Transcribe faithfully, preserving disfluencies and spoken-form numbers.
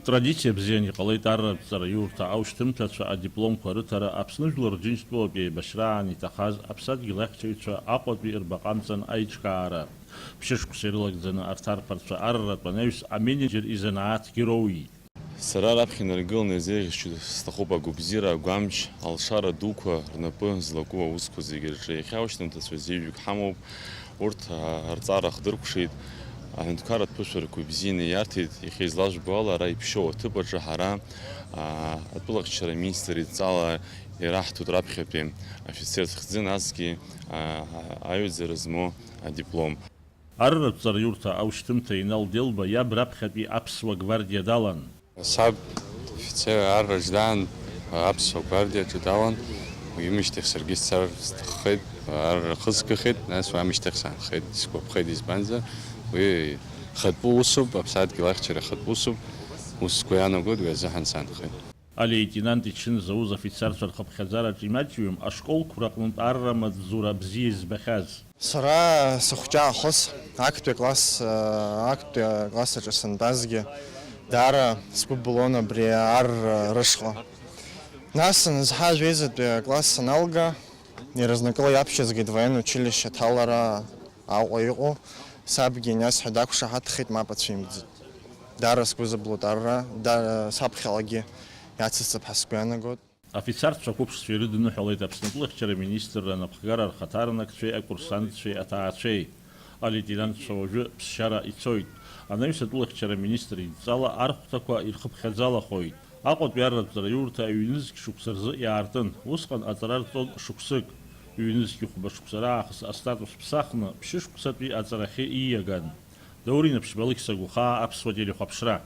Традициа бзиан иҟалеит арратә ҵараиурҭа аушьҭымҭацәа адипломқәа рыҭара Аԥсны Жәлар Рџьынџьтәылатә еибашьраан иҭахаз аԥсадгьыл ахьчаҩцәа Аҟәатәи рбаҟа амҵан аиҿкаара. Ԥшьышықәса ирылагӡаны арҭ арԥарцәа арратә анаҩс аменеџьер изанааҭгьы роуит. Сара раԥхьа инаргыланы ирзеиӷьасшьо сҭахуп агәабзиара, агәамч, алшара дуқәа рнапы злаку аусқәа зегьы рҿы. Иахьа аушьҭымҭацәа зеижәҩык ҳамоуп. Урҭ, а, рҵара хдыркәшеит, аҳәынҭқарратә ԥышәарақәа ибзианы иарҭеит. Иахьа излажәбо ала, ара иԥшьоу аҭыԥ аҿы ҳара, а, атәылахьчара аминистр идҵала ираҳҭоит раԥхьатәи афицер хьӡы, насгьы, а, аҩаӡара змоу адиплом. Арратә ҵараиурҭа аушьҭымҭа Инал Делба иаб раԥхьатәи аԥсуа гвардиа далан. Саб офицер арраҿ даан, аԥсуа гвардиаҿы далан, уи имышьҭахь саргьы сцар сҭаххеит, арра хысгахеит, нас уамышьҭахь саанхеит, исгәаԥхеит, избанзар, уи хатәы усуп, аԥсадгьыл ахьчара хатәы усуп, ус сгәы иаанагоит, уи азыҳәан саанхеит. Алеитенант ичын зауз афицарцәа рхыԥхьаӡараҿ имаҷҩым ашколқәа рҟнытә арра маҵзура бзиа избахьаз. Сара сыхәҷы аахыс актәи акласс, актәи акласс аҿы сантәазгьы даара сгәы былон абри ар рышҟа. Нас санызҳа жәеизатәи акласс саналга, иаразнакыла иаԥшьызгеит военное училище аҭалара Аҟәа иҟоу, сабгьы ианиасҳәа дақәшаҳаҭхеит, мап ацәимӡеит. Даара сгәы зыблуеит арра, да-, саԥхьаҟагьы иацысҵап ҳәа сгәы иаанагоит. Афицарцәа қәыԥшцәа ирыдныҳәалеит Аԥсны атәылахьчара министрра анапхгара рхаҭарнакцәеи акурсантцәеи аҭаацәеи. Алеитенантцәа уажәы ԥсшьара ицоит. Анаҩс атәылахьчара аминистр идҵала архәҭақәа ирхыԥхьаӡалахоит. Аҟәатәи арратә ҵараиурҭа ҩнызқь шықәса рзы иаартын. Усҟан аҵара рҵон шықәсык. Ҩнызқь хәба шықәса раахыс астатус ԥсахны, ԥшьышықәсатәи аҵарахьы ииаган. Даур Инаԥшьба, Алықьса Гәхаа, Аԥсуа телехәаԥшра.